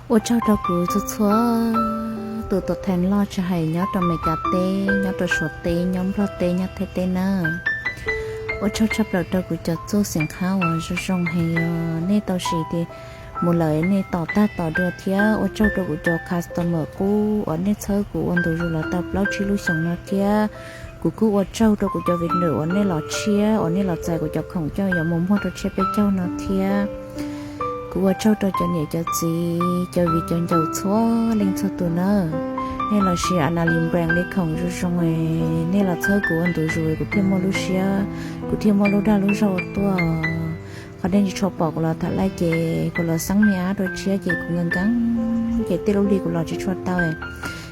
Ua tsaug rau kuv txhua txhua tus tuam thees loj tsis hais nyob rau Meskas teb, nyob rau Suav teb, nyob Nplog teb, nyob Thaib teb nawb. Ua tsaug tshaj plaws rau kuv cov txuj xeem qhab uas zoo zoo heev os. Nej tau siv tias mus lawm nej tos tag tos dua thiab ua tsaug rau kuv cov customer qub uas nej txhawb kuv ua ntu zus los tau plaub tsib lub xyoos no thiab. Kuv kuj ua tsaug rau kuv cov viv ncaus uas nej los tshiab, uas nej los txais kuv cov khoom coj yuav mus muag rau tsiab peb caug no thiab. Kuv ua tsaug rau cov niam cov txiv, cov viv cov ncaus txhua leej txhua tus nawb. Nej los siv Analin Brand li khoom zoo zoo, nej los txhawb kuv ua ntu zus kuv thiaj muaj lub siab, kuv thiaj muaj lub dag lub zog ua tuaj. Qhov nej tsis tshua pom kuv los tham laj ces kuv los xeeb me ab rau tshiab ces kuv nkees nkees ces tej lub hli kuv los tsis tshua tau.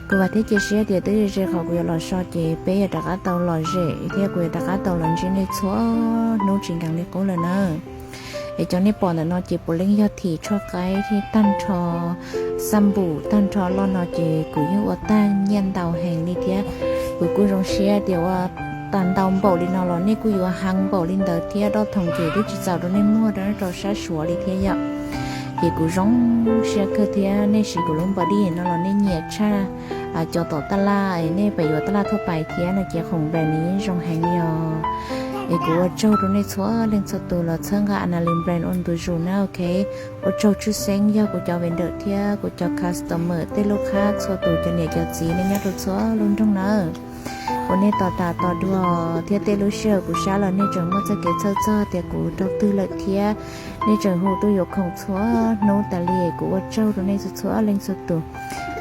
Kuv vam thiab cia siab tias twb ze qhov kuv yuav los so ces peb yuav rov qab tau lom zem thiab kuv yuav rov qab tau los ntsib nej txhua hnub tsis nkees li qub lawm nawb. Es cov nej pom ntawm no ces puav leej yog thim tshuaj qaib thiab tag nrho xab npum tag nrho loj no ces kuv yeej ua tag nyiaj ntau heev li thiab. Kuv kuj zoo siab tias ua tag ntau npaum li no los nej kuj yuav heev npaum li ntawd thiab. Doj Thoom ces twb tsis txaus rau nej muag rau sab Suav li thiab yom. Ces kuv zoo siab kawg thiab nej siv kuv lub npawb dij no los nej nyiam tshaj cov tom taj laj, nej pem yuav taj laj thuaj pais thiab no ces khoom brand nws yeej zoo heev li os. Es kuv ua tsaug rau nej txhua leej txhua tus los txhawb nqa Analin Brand ua ntu zus na, ok. Ua tsaug tshwj xeeb yog kuv cov viv ncaus thiab kuv cov customer tej lub qhab txhua tus cov niam cov txiv nej nyob rau txhua lub nroog nawb. Uas nej tos tas tos dua thiab tej lub sij hawm kuv sab los nej tseem muaj txoj kev txhawj txog tias kuv raug twg lawm thiab nej tseem hu tuaj yuav khoom txhua hnub tas li. Kuv ua tsaug rau nej txhua txhua leej txhua tus.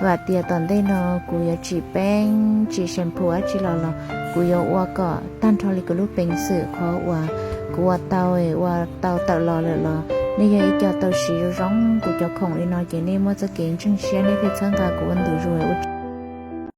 Vam tias tom ntej no kuv yuav tsim peeb tsim shampoo dab tsi los los kuv yuav ua kom tag nrho li kuv lub peev xwm qhov uas kuv ua tau, ua tau tawm los lawm los nej yog ib co tau siv zoo zoo kuv cov khoom li no ces nej muaj txoj kev ntseeg siab nej thiaj txhawb nqa kuv ua ntu zus ua